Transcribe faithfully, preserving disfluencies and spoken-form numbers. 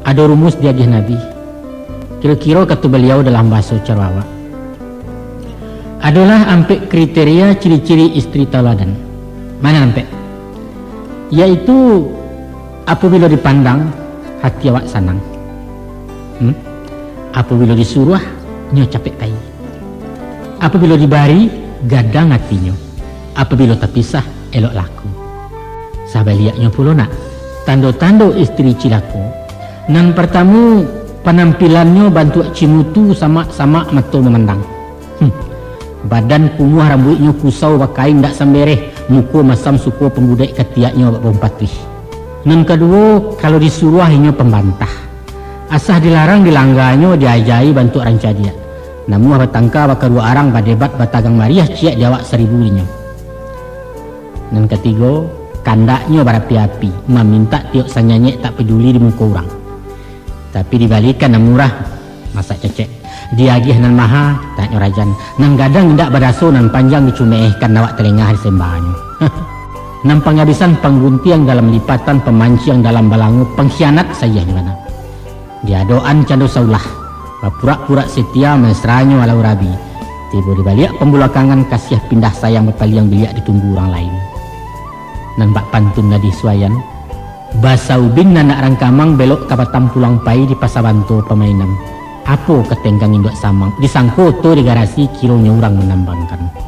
Ado rumus diagiah Nabi. Kiro-kiro kato baliau dalam bahaso caro awak. Adolah ampek kriteria ciri-ciri istri tauladan. Mano ampek? Yaitu, apabilo dipandang, hati awak sanang. Hmm? Apabilo disuruah, nyo capek pai. Apabilo dibari, gadang atinyo. Apabilo tapisah, elok laku. Sabaliaknyo pulo nak, tando-tando istri cilako. Nan partamo, panampilannyo bantuak cimutu samak-samak mato mamandang. Hmm. Badan kumuah rambuiknyo kusau bakain dak sambereh, muko masam suko pambudek katiaknyo bak baumpatuih. Nan kaduo, kalau disuruah inyo pambantah. Asah dilarang dilangganyo diajai bantuak rancadiak. Namuah batangka bakaruak arang badebat batagang mariah ciak di awak saribu dinyo. Nan katigo, kandaknyo barapi-api, mamintak tiok sanyanyek tak paduli di muko urang. Tapi dibalikan nan murah, masak cecek. Diagiah nan maha, taknyo rajan. Nan gadang indak badaso, nan panjang dicumeehkan, awak talengah disembanyo. Nan pangabisan pangguntiang dalam lipatan, pamanciang dalam balango, pangkhianat sayiah di mana. Diadoan cando saulah, bapurak-purak setia mesranyo alau rabi. Tibo di baliak pambulakangan kasiah pindah sayang bapaliang biliak ditunggu urang lain. Nan bak pantun gadih suayan, basaubin anak rangkamang belok ka Batam pulang pai di Pasa Banto pamainan. Apo ka tenggang induak samang, disangko oto di garasi kironyo urang manambangkan.